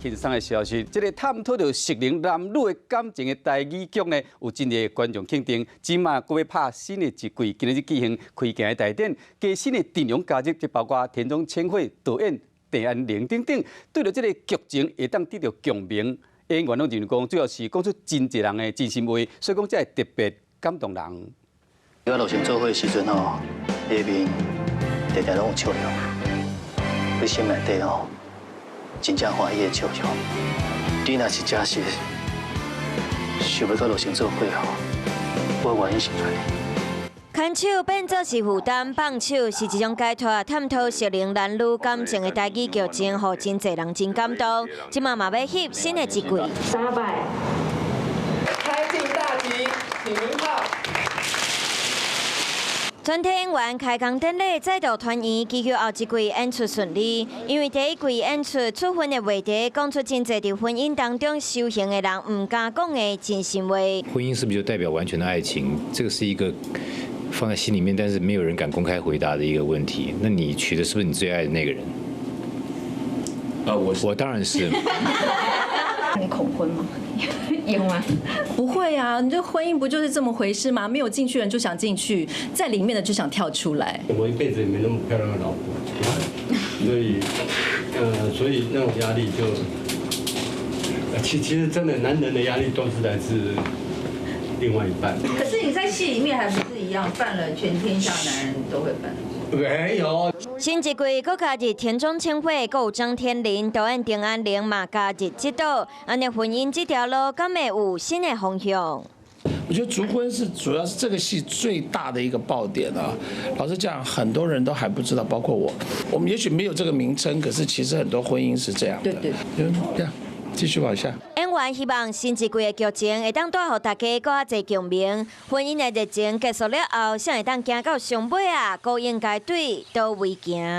輕鬆的消息，這个探討著適齡男女的感情的台語劇呢，有真濟觀眾肯定。這馬閣欲拍新的一季，今日舉行開鏡的大典，加新的陣容加入，就包括田中千惠導演鄭安玲等等，對著這个劇情會當得著共鳴。演員攏認為講，主要是講出真濟人的真心話，所以講才會特別感動人。我路上做伙的時陣吼，你的面定定攏有笑容，你心內底吼真正歡喜的笑容。你若是真實想欲佮路生做伙吼，我願意成全你。牽手變做是負擔，放手是一種解脫。探討適齡男女感情的台語劇情，予真濟人真感動。這馬嘛欲翕新的一季。300，開鏡大吉，請鳴炮。全體演員開工典禮再度團圓，祈求後一季演出順利。因為第一季演出處分的話題，講出真濟佇婚姻當中修行的人毋敢講的真心話。婚姻是不是就代表完全的愛情？這個是一個放在心裡面，但是沒有人敢公開回答的一個問題。那你娶的是不是你最愛的那個人？啊，我當然是。你恐婚嗎？有嗎？不會啊，你這婚姻不就是這麼回事嗎？沒有進去的人就想進去，在裡面的就想跳出來。我一輩子也沒那麼漂亮的老婆，所以那種壓力就，其實真的男人的壓力都是來自另外一半。可是你在戲裡面還不是一樣犯了全天下男人都會犯的錯？沒有。新一季閣加入田中千惠，閣有張天林導演丁安玲嘛加入執導，按呢婚姻這條路敢會有新的方向？我覺得築婚是主要是這個戲最大的一個爆點啊！老實講，很多人都還不知道，包括我。我們也許沒有這個名稱，可是其實很多婚姻是這樣的。對對。這樣繼續往下。演員希望新一季的劇情會當帶予大家閣較濟共鳴。婚姻的熱情結束了後，啥會當行到上尾仔，閣應該對佗位行？